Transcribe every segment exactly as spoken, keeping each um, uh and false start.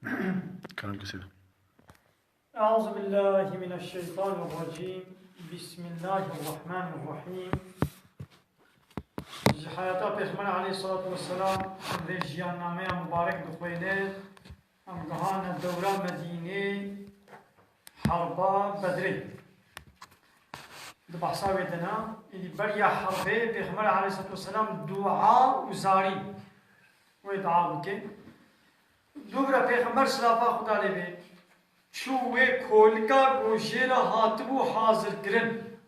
Kerem kesê. Euzu billahi mineşşeytanirracim. Bismillahirrahmanirrahim. Ji heyata Pêxember aleyhissalatu vesselam em vê jiyannameya mubarek dixwêne. Em gihane dewra Medînê, herba Bedrê. Di behsa wê de ne, êdî beriya herbê Pêxember aleyhissalatu vesselam dua û zarî wê dua bike. Dûvira Pêxember silafa Xuda lê bê, çû wê kolika ku jê re hatibû hazirkirin.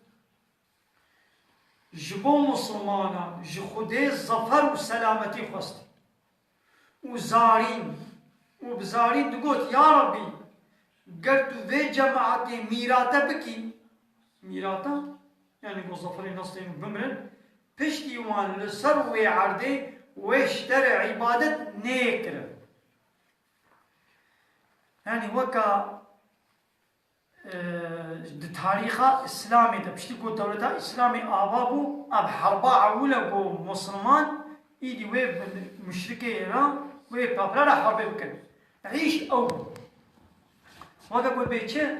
Ji bo Mislimana ji Xwedê zafer û selametî xwest. Û zarîn, û bi zarîn digot, Ya Rabbî, ger tu vê cemaetê mîrate bikî, mîrata, yanî ku zaferê nas tên û bimirin, piştî wan li ser wê erdê wê ji te re îbadet neyê kirin. Yanî weka, e, di tarîxa Îslamê de, piştî ku dewleta Îslamê ava bû, ev herba ewil e ku Misliman îdî wê bi muşrikê re, wê kafira re herbê bikin. Îş ew bû. Weke ku bê çi?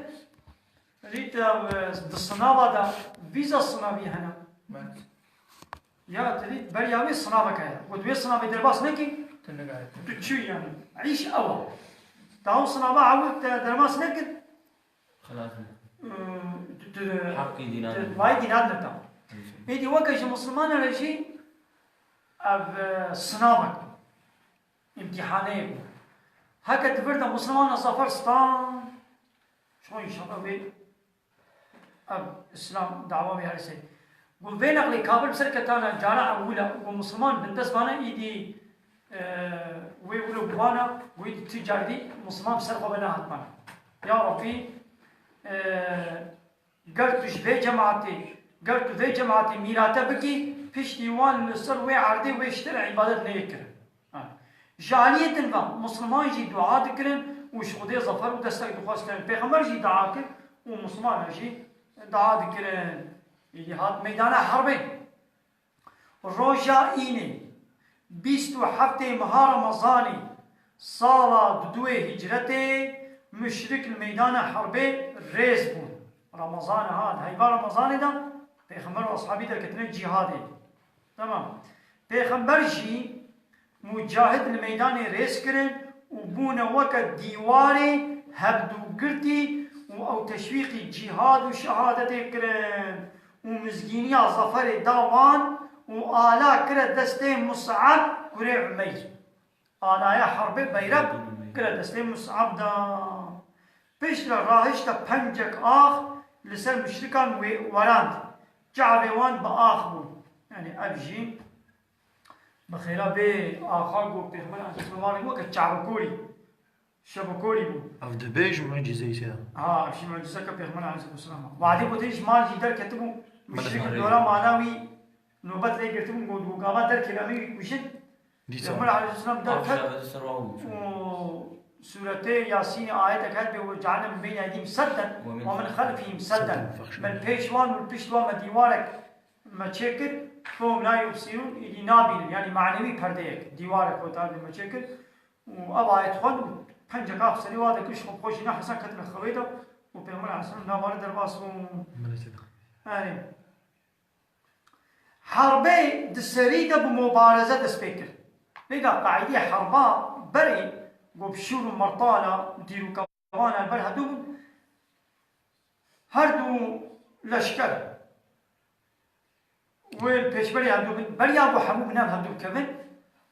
Rît ev, e, di sinava de, vîza sinavî hene. Ya, tu dî beriya wê sinavek heye. Got, wê sinavê derbas nekî, tu çûyî yanî. Îş ew e. Taw sinava ewil te derbas nekir. Xelas e. Û tu, tu, Heqî dînan tu, e. Vay dînan de tam. Êdî weke ji Mislimana re jî ev, e, sinavek bû. Îmtîhaneyê bû. Heke di vir de Mislimana zafer stan, şo înşallah wê Ev Îslam dawa wî her sey. Gu vê nexlê kafir bi ser ketane cara ewil e, gu Misliman bindest bane, îdî, e, wê wilo bibana, gu îdî tu car dî Misliman bi ser xwe ve nehatibane. Ya Rabbî, e, ger tu ji vê cemaetê, ger tu vê cemaetê mîrate bikî, piştî wan li ser wê erdê wê ji te re îbadet neyê kirin. Ha. Ji aliyê din ve Misliman jî dua dikirin û ji Xwedê zafer û destek dixwestin. Pêxember jî dua kir û Misliman jî dua dikirin. Îdî hat meydana herbê. Roja înê, bîst û heftê meha Remezanê, sala duduwê hicretê, muşrik li meydana herbê rêz bûn. Remezan hat, heyva Remezanê de Pêxember û ashabî derketine cîhadê. Tamam. Pêxember jî mucahid li meydanê rêz kirin û bûne weke dîwarê hevdûgirtî û ew teşwîqî cîhad û şehadetê kirin û mizgîniya zaferê da wan û ala kire destê Mus'ab kurê Umeyr. Alaya herbê beyrek kire destê Mus'ab da. Piştre rahişte pencek ax li ser muşrikan wê werand. Çavê wan bi ax bû. Yanî ev jî bi xêra vê axa ku Pêxember aleyhisselam weke çavkorî, şevekorî bû. Ev dibê ji mucîzeyê ya. Ha, ev jî mucîzeke Pêxember aleyhisselam. Wadî ku tê ji mal jî derketibû, muşrik dora mala wî Nobet lê girtibûn, got, got, gava derkeve em ê wî kujin. Dîsa. Pêxember aleyhisselam derket û sûretê Yasînê ayetek het bê, "Ve cealne min beynî eydîhim sedden ve min xelfîhim sedden." Min pêş wan û pişt wan me dîwarek me çêkir, "Fehum la yubsirûn", îdî nabînin, yanî manevî perdeyek, dîwarek gotar me çêkir. Û ev ayet xwend û pencek ax serî wa de kir, ji xwe bi xwe jî nehesen ketine xewê de û Pêxember aleyhisselam navare derbas bûn. Belê. Herbê di serî de bi mubareze dest pê kir. Vêga qaîdê herba berê ku bi şûr û mertala dîrokevana li ber hevdû bûn. Her du leşker wê li pêşberî hevdû bin. Beriya ku hemû bi nav hevdû bikevin,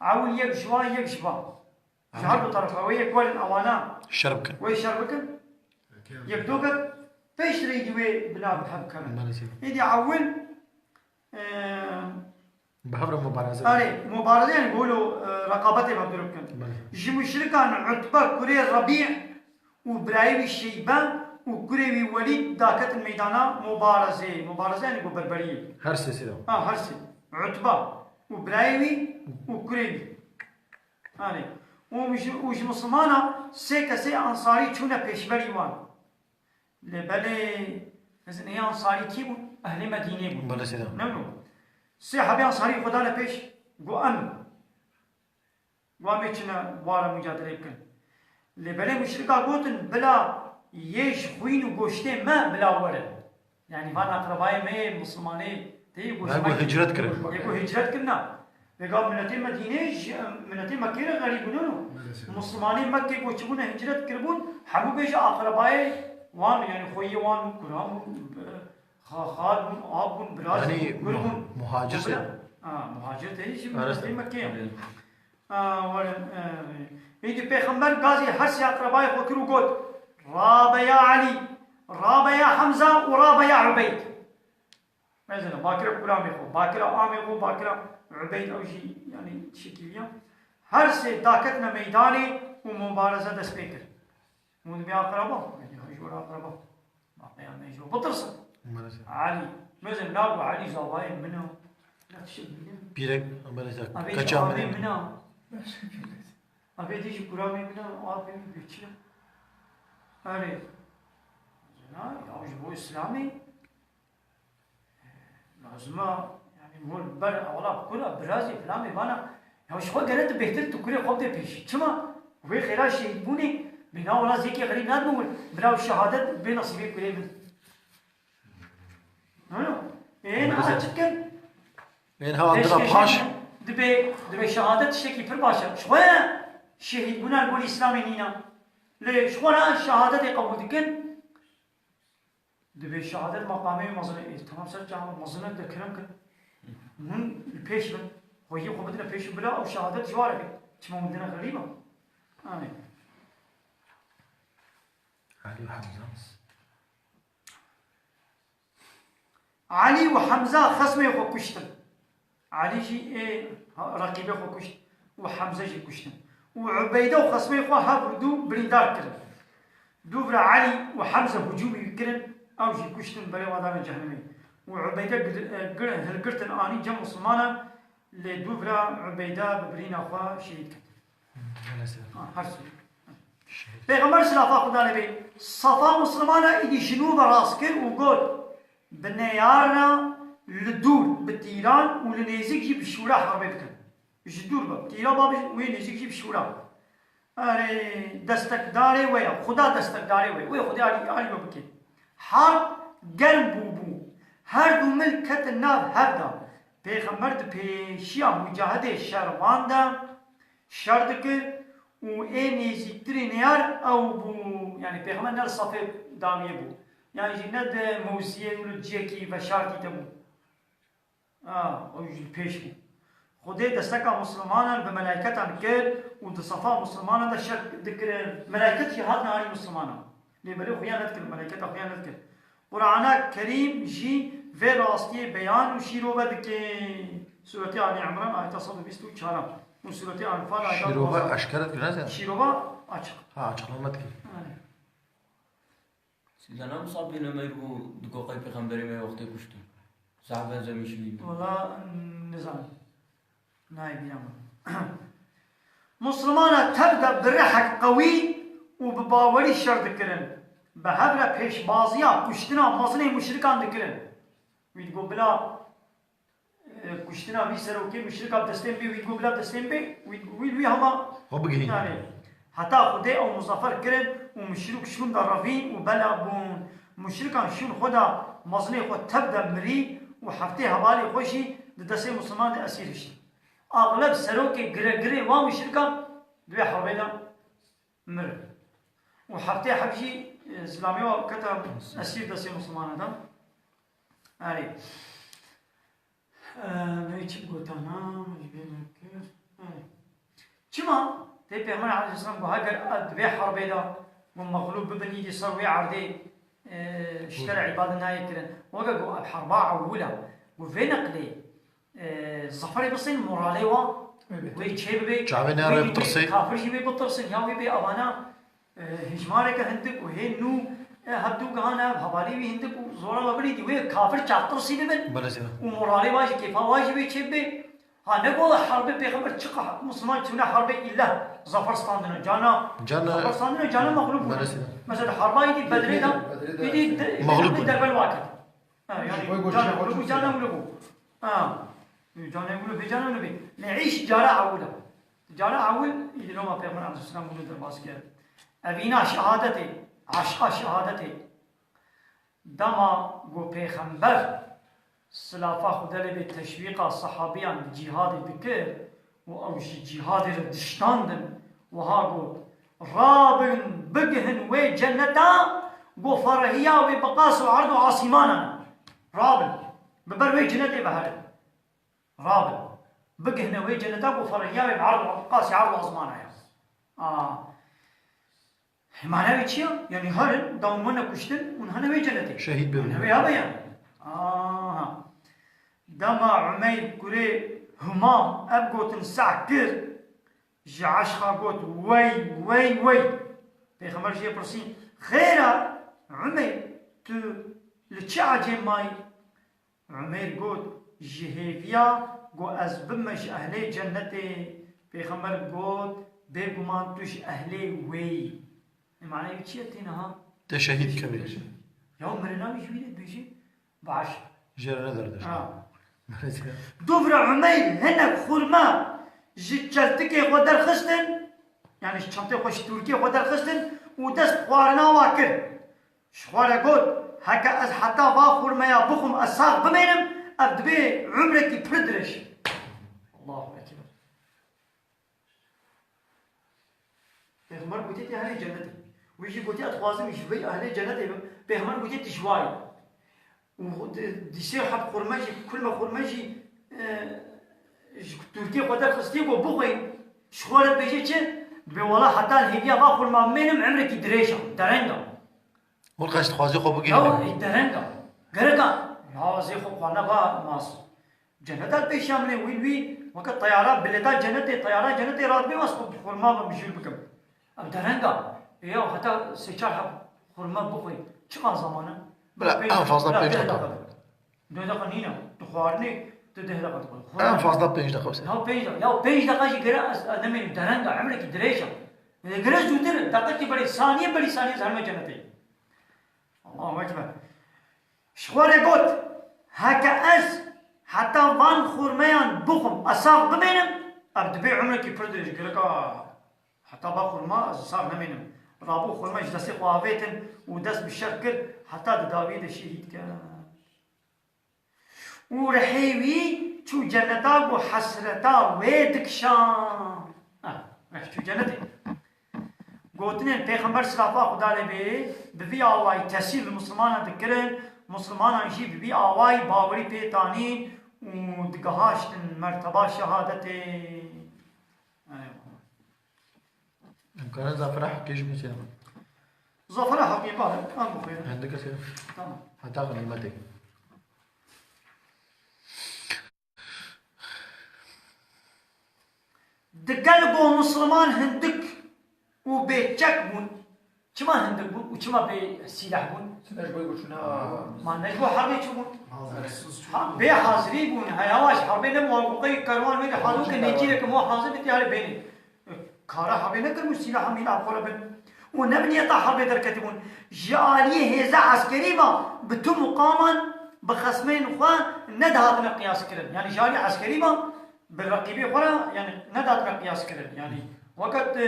ewil yek ji wan, yek ji van. Ji her du terefa wê yek werin ewana şer bikin. Wê şer bikin. Yek do ket, pêştirê îdî wê bi nav hev bikevin. Belê. Îdî ewil, e, bi hev re mubareze. Erê, mubareze yani golo, e, reqabetê bi hev re bikin. Belê. Ji muşrikan Utbe kurê Rebî û birayê wî Şeybe û kurê wî Welîd daketin meydana mubarezê. Mubareze yani ku berberiyê. Her sê sê de. Ha, her sê. Utbe û birayê wî û kurê wî. Hani, û ji, û ji Mislimana sê kesê Ensarî çûne pêşberî wan. Lê belê, ez ê Ensarî kî bûn? Ehlê Medînê bûn. Belê sê de. Ne bû? Sê hebê Ensarî xwe dane pêş, got, "Em, got, em ê çine wara mucadelê bikin." Lê belê muşrika gotin, bila yê ji xwîn û goştê me bila werin. Yanî van aqrebayê me yê Mislimanê tê yê goşt Yanî me ku hicret kirin. Yê ku hicret kirina. Vêga miletê Medînê ji miletê Mekkê re xerîb bûne no. Mislimanê Mekkê ku çibûne hicret kiribûn, hemû bêje aqrebayê wan, yanî xweyê wan, kuran bûn, xa-, xal bûn, ab bûn, biraz Yanî bûn, kur mu-, bûn. Muhacir se. Ha, muhacir tê jî Arasta. Miletê Mekkê ye. Ha, werin, e, îdî Pêxember gazî her sê aqrebayê xwe kir û got, "Rabe ya Elî, rabe ya Hemza û rabe ya Ubeyd." Mesela, bakira kuramê xwe, bakira amê xwe, bakira Ubeyd ew jî, yanî, şekiliya. Her sê daketine meydanê û mubareze dest pê kir. Hûn dibê aqreba? Hûn dibê aqreba? Ma peyamê ji bo bitirsin. Maalesef. Elî. Mesela, nago Elî zavayê min e. Ne tişt bînin. Pîrek, maalesef, Abê kaça jî amê min e. Min e. Abê dî jî kuramê min e. Apê min bê çi? Erê. Na, ya ji bo Îslamê. Lazim e, yanî, hûn ber, wala, kura, birazê, filanê, vana, ya ji xwe gere tu bêhtir tu kurê xwe bide pêşî. Çima? Wê xêra şehîdbûnê, bê na wala zêkê xerîb nadibin wir. Bila û şehadet bê nesîbê kurê min. Ano, ê, niha çi dikin? Ên ha dira Pêşkêşê paş. Dibê, dibê şehadet tiştekî pir baş e. Ji xwe ye şehîdbûna li gor Îslamê nîne. Lê ji xwe re şehadetê qebûl dikin. Dibê şehadet meqamê wî mezin e. Ê, temam ser çawa mezin e, de kerem kin. Hûn li pêş bin. Xweyî xwe bidine pêş û bila ew şehadet ji wa re bê. Çima hûn dine xerîb e? Amê. Elî û Hemza. Elî û Hemza xesmê xwe kuştin. Elî jî ê reqîbê xwe kuşt û Hemze jî kuştin. Û Ubeyde û xesmê xwe hev du birîndar kirin. Dûvra Elî û Hemze hicûmî wî kirin, ew jî kuştin, berê wa dane cehennemê. Û Ubeyde gir-, e, gir-, hilgirtin anî cem Musulmanan, lê dûvra Ubeyde bi birîna xwe şehîd ket. Maalesef. Ha, her sor. Şehîd. Pêxember silafa Xuda lê bê, safa Musulmana îdî ji nû ve rast kir û got, bi neyarna li dûr, bi tîran û li nêzik jî bi şûra herbê bikin. Ji dûr be, tîra ba wê nêzik jî bi şûra. Erê, destekdarê we ye, Xuda destekdarê we ye. Wê Xwedê alî, alî we bike. Harb germ bûbû. Her du mil ketin nav hev de. Pêxember di pêşiya mucahidê şervan de şer dikir û ê nêzîktirî neyar ew bû. Yanî Pêxember ne li safê dawiyê bû. Yan jî ne di mewziyê û li cihekî veşartî de bû. A, ew jî li pêş bû. Xwedê desteka Musulmanan bi melaîketan kir û di safa Musulmanan de şer dikirin. Melaîket jî hatin alî Musulmanan. Lê belê xuya nedikir, melaîketa xuya nedikir. Qur'ana Kerîm jî vê rastiyê beyan û şîrove dike. Sûretê Ali Imran, ayeta sed û bîst û çar. Û Sûretê Anfal, ayeta Şîrove duwazdeh. Eşkere dikir, ne? Şîrove açık. Ha, açıklama dikir. Yani. Siz de ne Musab bin Umeyr bû di goqey pêxemberê me wextê kuştin? Zaf benzemiş bî. Wala nizanim. Nayê bîra min. Muslimana tev de bi rihek qewî û bi bawerî şer dikirin. Bi hev re pêşbaziya kuştina mezinê muşrikan dikirin. Wî digot bila E, kuştina vî serokê muşrika bi destên bê, wî digot bila bi destên bê, wî, wî, wî hema Xwe bigihîn. Yani, heta Xwedê ew muzafer kirin û muşrik şûn de revîn û bela bûn. Muşrikan şûn xwe de mezinê xwe tev de mirî û heftê hevalê xwe jî di destê Musulman de esîr hiştin. Axleb serokê giregirê wan muşrikan di vê herbê de mir. Û heftê heb jî, e, zilamê wa kete esîr destê Musulmana de. Erê. E, me çi gotana, me ji bîr nekir. Erê. Çima? Tê Pêxember aleyhisselam got, heger di vê herbê de got mexlûb bibin, îdî ser wê erdê, e, ji te re îbadet nayê kirin. Weke got, ev herba ewil e. Got vê neqlê, e, zaferê bisên moralê wa, wê çê bibe, Çavê ne wê rê jî bitirsê. Kafir jî wê bitirsin, ya wê bê avana, e, hejmareke hindik û hê nû, e, hevdû gihane, hevalê wî hindik û zora me birî dî, wê kafir çaxtirsî bibin. Belê zêde. Û moralê wa jî, kêfa wa jî wê çê bibe. Ha, ne got herbê pêxember çiqa Musliman çûne herbê îlle zafer standine, cana Cana zafer standine, cana mexlûb bûne. Belê zêde. Mesela herba îdî Bedrê de, Bedrê de îdî de, Mexlûb bûne. Derbel wa kir. Ha, yani, Ji bo cana goşê mexlûb bû, cana mexlûb bû. Ha. Cana mexlûb bê, cana mexlûb bê. Lê îş cara ewil e. Cara ewil, îdî loma Pêxember aleyhisselam bunu derbas kir. Evîna şehadetê, eşqa şehadetê. Dema ku Pêxember, silafa Xwedê lê bê, teşwîqa sehabiyan bi cîhadê dikir û ew ji cîhadê re diştandin, wiha got, "Rabin, bigihin wê cenneta ku ferehiya wê bi qas û erd û asîmanan e. Rabin, bi ber wê cennetê ve herin." Rabin. Bigihne wê cenneta ku ferehiya wê bi erd û qasî erd û ezmana ye. A. Mana wê çi ya? Yanî herin, dawin wene kuştin, hûn hene wê cennetê. Şehîd bibin. Mana wê hebe yani. Aha. Dema Umeyr kurê Humam ev gotin seh kir, ji eşqa got, "Wey, wey, wey." Pêxember jê pirsî, "Xêr e, Umeyr, tu li çi ecêb mayî?" Umeyr got, "Ji hêviya ku ez bibme ji ehlê cennetê." Pêxember got, "Bêguman tu ji ehlê wê yî." E, manayê wî çi ye tê niha? Te şehîd kevê. Ya mirina wî ji wî re dibêje, baş. Jê re ne derdest. Ha. Dûvra Umeyr hinek xurma ji çeltikê xwe derxistin, yani ji çantê xwe, ji tûrkê xwe derxistin û dest xwarina wa kir. Ji xwe re got, "Heke ez heta va xurmeya bixwim, ez sax bimênim, ev dibe umrekî pir dirêj." Allahu Ekber. Pêxember gotê tê ehlê cennetê. Wî jî gotê, "Ez dixwazim ji vê ehlê cennetê bim." Pêxember gotê, "Tu ji wa yî." Û di-, di sê heb xurme jî, kulme xurme jî, e, ji tûrkê xwe derxistî ku bixwî, ji xwe re dibêje çi? Dibê, "Wela heta li hêviya va xurma bimênim, umrekî dirêj e, dereng e." Hûn qas dixwazî xwe bigihînin. Ew, e, dereng e. Gerek e. Ya zê xwe xwarina va mas. Cenneta pêşiya min e, wî wî weke teyara bilêta cennetê, teyara cennetê radibê, mas xwe xurma ve mijûl bikim. Ev dereng e. E ya heta sê çar heb xurma bixwî. Çiqas zaman e? Bila en fazla pênc deqa. Deh deqa nîne. Tu xwarinê, tu deh deqa dixwî. En fazla pênc deqa wisa. Ya pênc deqa. Ya pênc deqa jî gere ez, ez nemênim, dereng e, emrekî dirêj e. Gere zûtir, deqekî berî, saniye berî saniye ez herime cennetê. Allahu Ekber. Ji xwe re got, "Heke ez heta van xurmeyan bixwim, ez sax bimênim, ev dibe umrekî pir dirêj, gereka heta va xurma ez sax nemênim." Rabû xurme ji destê xwe avêtin û dest bi şer kir, heta di dawiyê de şehîd ket. Û rihê wî çû cenneta ku hesreta wê dikişan. Ah, reh çû cennetê. Gotinên Pêxember silafa Xuda lê bê, bi vî awayî tesîr li Mislimanan dikirin, Mislimanan jî bi vî awayî bawerî pê tanîn û digihaştin merteba şehadetê. Em karin zafira heqê jî bixwînin. Zafira heqê, bale, em bixwînin. Hindike sê. Tamam. Heta xwe nîmetê. Digel ku Misliman hindik û bêçek bûn, çima hindik bûn û çima bê sîleh bûn? Çima ji bo goçûna? Ma ne ji bo herbê çûbûn? Hazirsiz çûbûn. Ha, bê hazirî bûn. Heya wa ji herbê ne, muwafiqeyê kerwan wê de hazir ke nêçîreke mo hazir bê tê herê bênê. Kara herbê nekiribûn sîlaha mîna xwe re bin. Û ne bi niyeta herbê derketibûn. Ji aliyê hêza eskerî ve bi tu muqaman bi xesmên xwe nedihatine qiyaskirin. Yanî ji aliyê eskerî ve bi reqîbê xwe re, yanî nedihatine qiyaskirin. Yanî weke tu,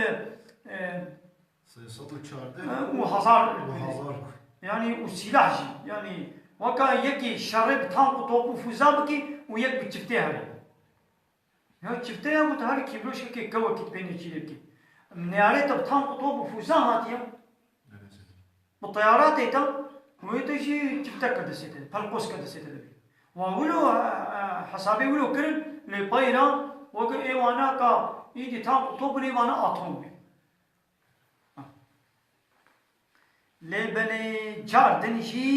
e, Sê sed û çardeh. Û hezar. Û hezar. Yanî û sîlah jî. Yanî weke yekî şerê bi tank û top û fûza bikî û yek bi çiftê herê. Ya çifte ya got, her kîvroşkekê kewekî pê nêçîrê bikî. Neyarê te bi tank û top û fûza hatiye. Bi teyara tê te, wê te jî çiftek ke destê te, pelqoz ke destê te de bî. Wa wilo, e, e, hesabê wilo kirin, lê peyra, weke ê wana ka, îdî tank û top lê wana atom bî. Lê belê car din jî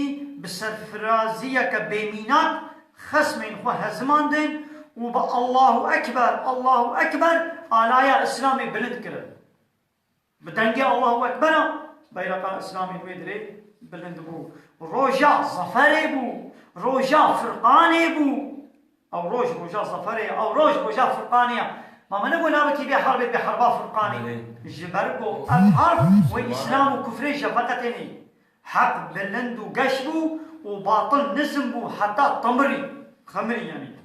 bi serfiraziyeke bêmînak xesmên xwe hezimandin û bi Allahu Ekber, Allahu Ekber alaya Îslamê bilind kirin. Bi dengê Allahu Ekbera beyreqa Îslamê wê dirê bilind bû. Roja zaferê bû, roja Furqanê bû. Ew roj roja zaferê ye, ew roj roja Furqanê ye. Ma me negot nabekî vê herbê bê herba Furqanê. Belê. Ji ber ku ev herb wê Îslam û kufrê ji veqetênê. Heq bilind û geş bû û batil nizm bû heta temirî, xemirî yanî.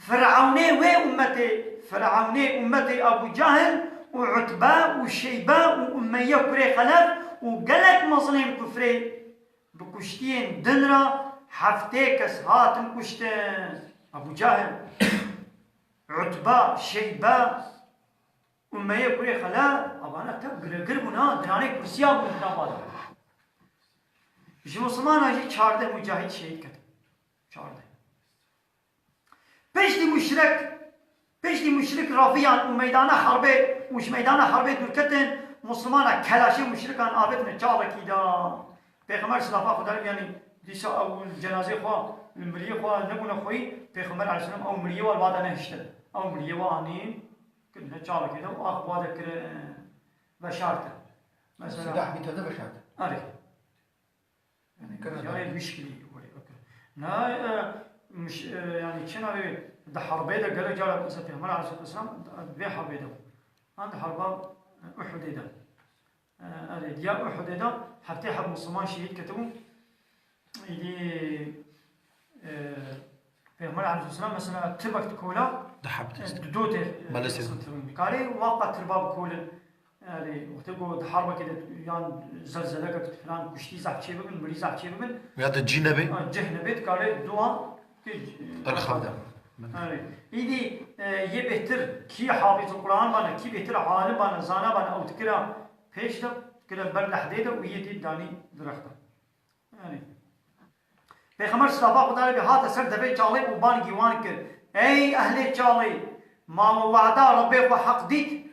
Firewnê wê ummetê, Firewnê ummetê Ebû Cehil û Utbe û Şeybe û Umeyye kurê Xelef û gelek mezlêm kufrê bi kuştiyên din re heftê kes hatin kuştin. Ebu Cehil, Utbe, Şeybe, Umeyye kurê Xelef, avana tev giregir bûn ha, diranê kursiya bûn di nava de. Ji Musulmana jî çardeh mucahid şehîd ketin. Çardeh. Piştî muşrik, piştî muşrik rafiyan û meydana herbê û ji meydana herbê dûr ketin, Musulmana kelaşê muşrikan avêtine çalekî de. Pêxember silafa Xwedê, yanî dîsa ew li cenazê xwe, li miriyê xwe nebûne xweyî, Pêxember aleyhisselam ew miriyê we li wa de nehiştin. Ew miriyê we anîn, kirine çalekê de û ax wa de kirin, veşartin. Mesela Silah bî tede veşartin. Erê. Yani, Kira yani da. Wî şikilî were, okey. Na, e, miş-, e, yani, çi navê, di herbê de gelek cara, mesela, Pêxember aleyhisselam vê herbê de bû. Ha, di herba, e, Uhudê de. E, erê, diya Uhudê de heftê heb Musulman şehîd ketibû. Îdî, e, Pêxember aleyhisselam, mesela, tibek dikola, Di heb e, dest. Di dotê, e, Maalesef. Dikarê waka tirba bikolin. Erê, wextê ku di herbekê de yan zelzeleke filan kuştî zehf çêbibin, mirî zehf çêbibin. Ya da cî nebê? Ha, cih nebê, dikare dua ki, Derxev de. Erê. Îdî, e, yê bêhtir kî hafîz Quran bane, kî bêhtir alim bane, zana bane, ew dikira pêş de, dikira ber lehdê de û yê dî danî direxta. Yani. Pêxember silafa Xwedê lê bê hate ser devê çalê û bangî wan kir, Ey ehlê çalê, ma we wada Rebbê xwe heq dît?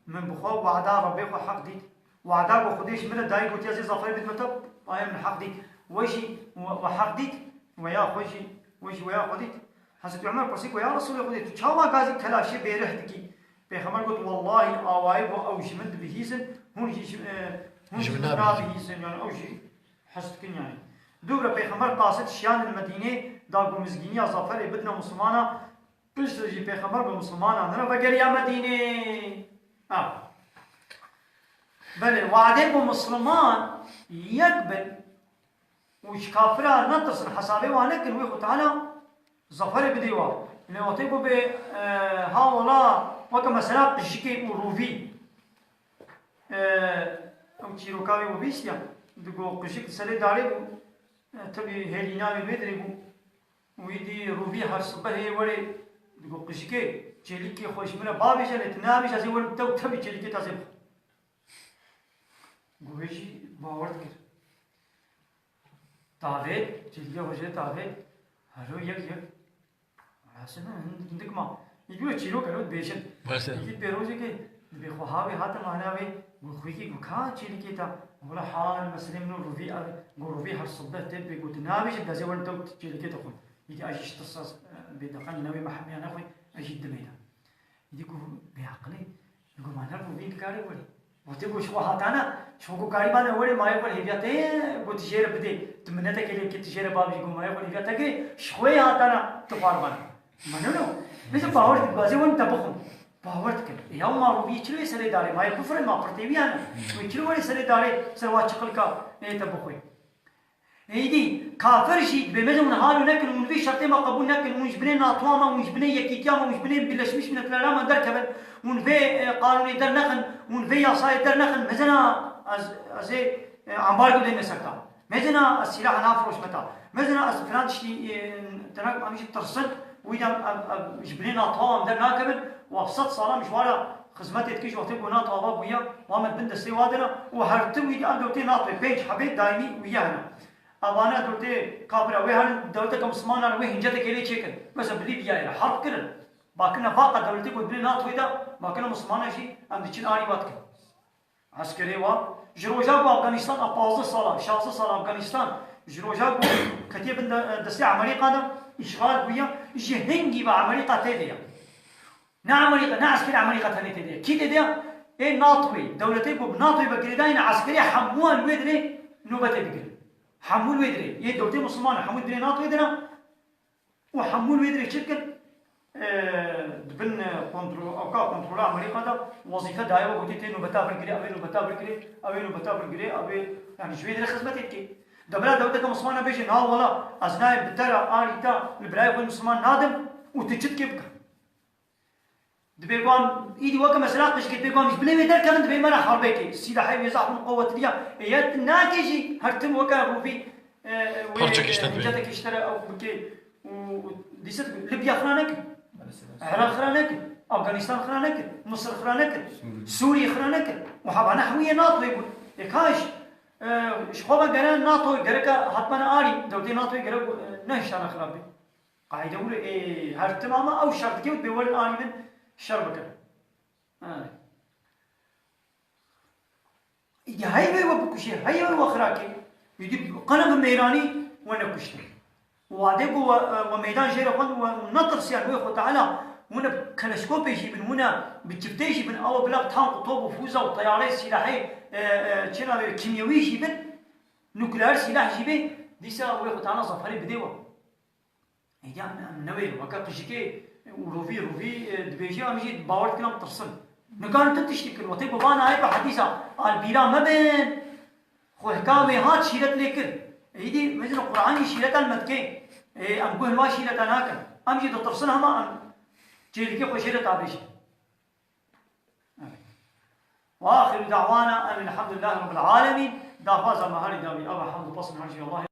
Min bi xwe wada Rebbê xwe heq dît. Wada ku Xwedê ji min re dayî gotiya zê zaferê bidime te, aye min heq dît. We jî we, we heq dît, we ya xwe jî, we jî we ya xwe dît. Hezretî Umer pirsî ku, Ya Resûlê Xwedê, tu çawa gazî kelaşê bêrih dikî? Pêxember got, Wellahî awayî ku ew ji min dibihîzin, hûn jî ji, e, hûn Ji jî min min nabihîzin. Nabihîzin, yani ew jî hez dikin yani. Dûvre Pêxember qasid şiyan li Medînê da ku mizgîniya zaferê bidine Musulmana, piştre jî Pêxember bi Musulmanan re vegeriya Medînê. Ha. Belê, wadê ku Musulman yek bin û ji kafira netirsin, hesabê wan nekin, wê Xwe Teala zaferê bidê wa. Lê wextê ku bê, e, ha wela, weke mesela qijikê û rûvî. E, ew çîroka wê we bîstiya. Digo qijik li serê darê bû. E, tevî hêlîna wê wê dirê bû. Wî dî rûvî her sibehê werê. Digo qijikê, çêlîkê xwe ji min re babêje, lê tu nabêje, ez ê werim te û tevî çêlîkê te ez ê bixwim. Got wê jî bawer dikir. Tavêt, çêlîkê xwe jê tavêt. Hero yek yek. Aslında hin-, hindik ma. Îdî wê çîrok hero dibêjin. Baş e. Îdî pê rojekê dibê xwe havê hate mala wê, got xwîkî got ka çêlîkê ta. Wela hal meselê min û rûvî ev, got rûvî her sibeh tê dibê got nabêjin dezê werin tew çêlîkê dixwim. Îdî a jî ji tirsa, e, bêdeqen newê mehemiya nexwî, a jî dimê de. Îdî ku bêaqilê, ku ma ne rûvî dikare werê. Wextê ku ji xwe hatane, ji xwe ku karî bane werê, ma yek werê hêviya te ye, ku tu jê re bidê. Tu minetekê lê bikî, tu jê re babijî, ku ma yek werê hêviya te kirê, ji xwe yê hatane, tu xwar bane. Ma ne no? Bêje bawer dibazê wen te bixwin. Bawer dikin. E ya ma rûvî çi wê serê darê, ma yek bifire, ma pirtê wî hene. Wê çi werê serê darê, ser wa çiqilka, ê te bixwê. Êdî, kafir jî dibê mezin hûn halo nekin, hûn vê şertê me qebûl nekin, hûn ji binê NATO me, hûn ji binê Yekîtiya me, hûn ji binê Birleşmiş Milletlerê me derkevin, hûn vê, e, qanûnê dernexin, hûn vê yasayê dernexin, mezina ez, ez ê, e, ambargo dême ser ta. Mezina ez sîlaha nafiroşme ta. Mezina ez filan tiştî, e, tenak em jî tirsin, wî dem ev, ev ji binê NATO em dernakevin, û ev sed sala em ji wa re xizmetê dikin, ji wextê ku NATO ava bûye, wa me bin destê wa dine, û her tim wî di ev dewletê NATOyê pênc hebê daîmî wî ye hene. Evane dewletê kafir e, wê her dewleteke Mislimana re wê hincetekê lê çêkin. Mesela bi Lîbyayê re herb kirin. Bakine vaqa dewletê ku binê NATOyê de, bakine Mislimana jî em diçin alî wa dikin. Eskerê wa, ji roja ku Afganistan a pazdeh sala, şazdeh sala Afganistan, ji roja ku ketiye bin de, destê Amerîka de, îşxal bûye, ji hingî ve Amerîka tê de ye. Ne Amerîka, ne eskerê Amerîka tenê tê de ye. Kî tê de ye? Ê NATOyê, dewletê ku bi NATOyê ve girêdayî ne eskerê hemû an wê dirê nobetê digirin. Hemû wê dirê. Yê dewletê Misliman hemû dirê NATOyê de ne. Û hemû wê dirê çi dikin? Eee, di bin, e, kontro-, ewka kontrola Amerîka de wezîfe daye we gotê tê nobeta vir girê, ew ê nobeta vir girê, ew ê nobeta vir girê, ew ê, yani ji wê dirê xizmetê dikê. De bira dewleteke Mislimana bêje, na wela, ez nayê bi te re, arî te, li birayê xwe Misliman nadim û tu çi dikê bike. Dibê ku em îdî weke mesela qijkê dibê ku em ji binê wê derkevin, dibê me re herbê kê. Sîlahê wê zehf in, qewetliya. Ê yet nake jî her tim weke rûvî, e, wê, Parçekî ji te e, dibê. Hinceteke ji te re ew bike û, û dîse Libya xira nekir. Iraq xira nekir. Afganîstan xira nekir. Misir xira nekir. Sûrî. Sûrî xira nekir. Û hevana hemû yê NATO yê bûn. Ê kaş, e, ji xwe ve gere NATO gereke hatmane arî. Dewletê NATO yê gerek, e, nehiştane xira bê. Qaîde wilo ê her tim ama ew şer dike û dibê werin anî bin şer bikin. Ha. Îdî heyvê we bikuşê, heyvê we xirakê. Îdî qene bi mêranî we nekuştin. Wadê ku we, we meydan jê re xwend we netirsiyan wê Xwe Teala wine bi keleşkopê jî bin, wine bi çiftê jî bin, ew bila bi tank û top û fûza û teyarê sîlahê, e, e, çi navê kîmyewî jî bin, nukleer sîlah jî bê, dîsa wê Xwe Teala zaferê bidê we. Êdî em, em newê weke qijikê û rovî rovî, e, dibêjî em jî bawer dikin em tirsin. Nikarin tu tiştî kir. Wextê ku van ayet û hedîsa al bîra me bin. Xwe hika wê hat şîret lê kir. Êdî mezin Qur'an jî şîret el me dike. Ê, em guh li va şîreta nakin. Em jî ditirsin hema em çêlikê xwe jê re tabêjin. Evet. Ve axiru da'wana en elhamdülillahi rabbil alemin. Daxwaza me herî dawî ava hamd û pesn her jî Allahê.